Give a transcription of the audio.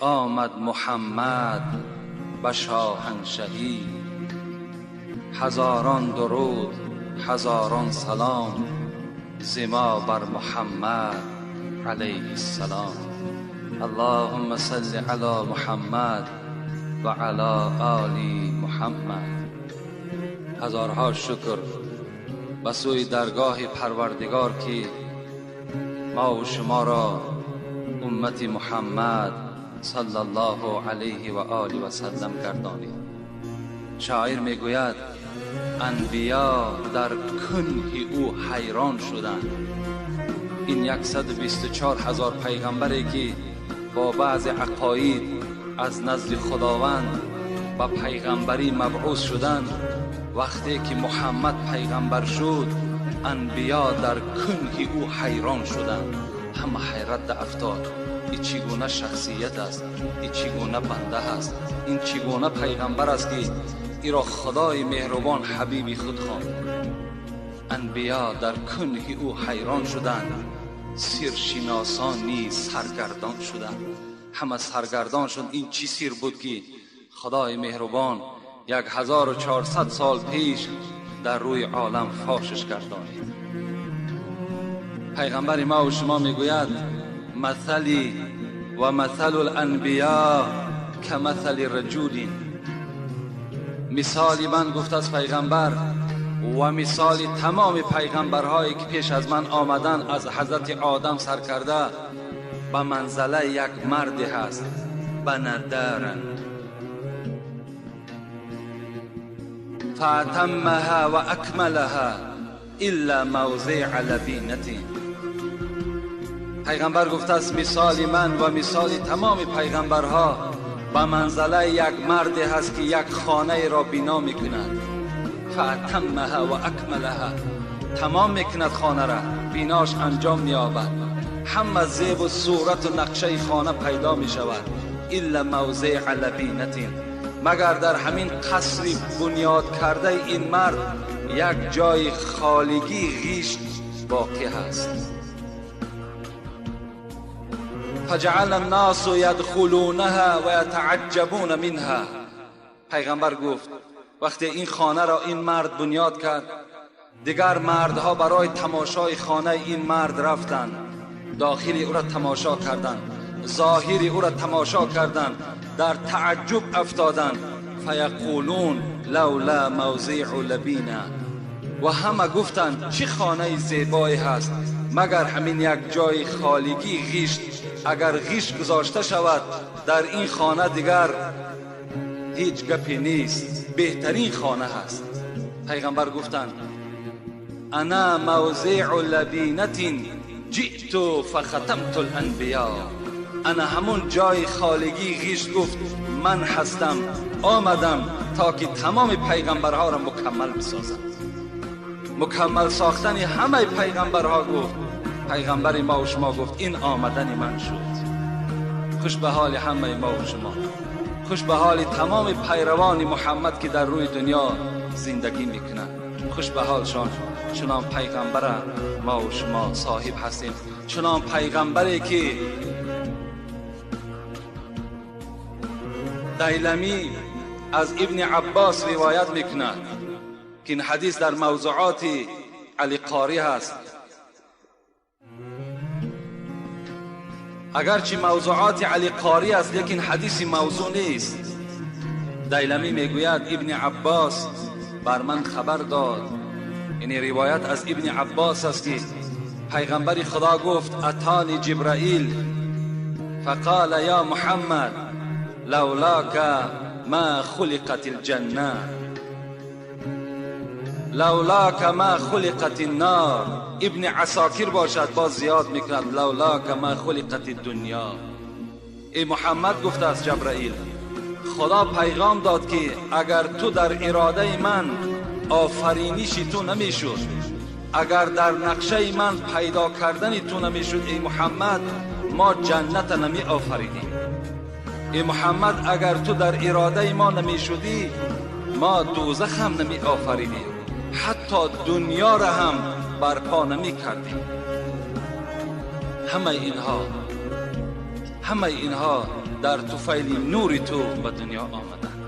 آمد محمد به شاهنشهی. هزاران درود هزاران سلام ز ما بر محمد علیه السلام. اللهم صل علی محمد و علی آل محمد. هزارها شکر به سوی درگاه پروردگار که ما و شما را امت محمد صلی الله علیه و آله و سلم گردانید. شاعر میگوید انبیا در کنه او حیران شدند. این 124,000 پیغمبری که با بعض عقاید از نزد خداوند به پیغمبری مبعوث شدند، وقتی که محمد پیغمبر شد انبیا در کنه او حیران شدند. همه حیرت افتاد، این چگونه شخصیت است، این چگونه بنده است، این چگونه پیغمبر است که ای را خدای مهربان حبیبی خود خواند. انبیا در کنه او حیران شدند، سیرشناسان نیز سرگردان شدند. همه سرگردان شد این چی سیر بود که خدای مهربان 1400 سال پیش در روی عالم فاشش گردانید. پیغمبر ما و شما میگوید مثلی و مثل الانبیا کمثل رجل. مثال من گفت از پیغمبر و مثال تمام پیغمبرهایی که پیش از من آمدن از حضرت آدم سر کرده به منزله یک مرد هست، بندارن فاتمها و اکملها الا موضع لبینته. پیغمبر گفته است مثال من و مثال تمام پیغمبرها به منزله یک مرد هست که یک خانه را بنا میکند. فاتمها و اکملها، تمام میکند خانه را، بیناش انجام مییابد، همه زیب و صورت و نقشه خانه پیدا میشود. الا موضع لبینته، مگر در همین قصر بنیاد کرده این مرد یک جای خالگی غیش باقی هست. فجعل الناس یدخلونها و یتعجبون منها. پیغمبر گفت وقتی این خانه را این مرد بنیاد کرد، دیگر مردها برای تماشای خانه این مرد رفتند، داخل او را تماشا کردند، ظاهر او را تماشا کردند، در تعجب افتادند. فیقولون لولا موضع لبینا، و همه گفتند چه خانه زیبایی هست، مگر همین یک جای خالگی غیش، اگر غیش گذاشته شود در این خانه دیگر هیچ گپی نیست، بهترین خانه هست. پیغمبر گفتند انا موضع لبینت جئت فختمت الانبیا. انا همون جای خالگی غیش گفت من هستم، آمدم تا که تمام پیغمبرها را مکمل بسازم. مکمل ساختن همه پیغمبرها گفت پیغمبر ما و شما گفت این آمدن من شد. خوش به حال همه ما و شما، خوش به حال تمام پیروان محمد که در روی دنیا زندگی میکنند، خوش به حالشان. چنان پیغمبر ما و شما صاحب هستیم، چنان پیغمبری که دیلمی از ابن عباس روایت میکند که این حدیث در موضوعات علی قاری هست. اگرچه موضوعات علی قاری است لیکن حدیث موضوع نیست. دیلمی میگوید ابن عباس بر من خبر داد، یعنی روایت از ابن عباس است که پیغمبر خدا گفت اتانی جبرائیل فقال یا محمد لولاک ما خلقت الجنه لولاک ما خلقت النار. ابن عساکر باشد باز زیاد میکند لولاک ما خلقت الدنیا. ای محمد گفته است جبرائیل، خدا پیغام داد که اگر تو در اراده من آفرینشی تو نمیشد، اگر در نقشه من پیدا کردن تو نمیشد ای محمد، ما جنت نمی آفریدیم. ای محمد اگر تو در اراده ما نمیشدی، ما دوزخ هم نمی آفریدیم، حتی دنیا را هم برپا نمی کردیم. همه اینها Дар туфайли нури ту ба дунё омаданд.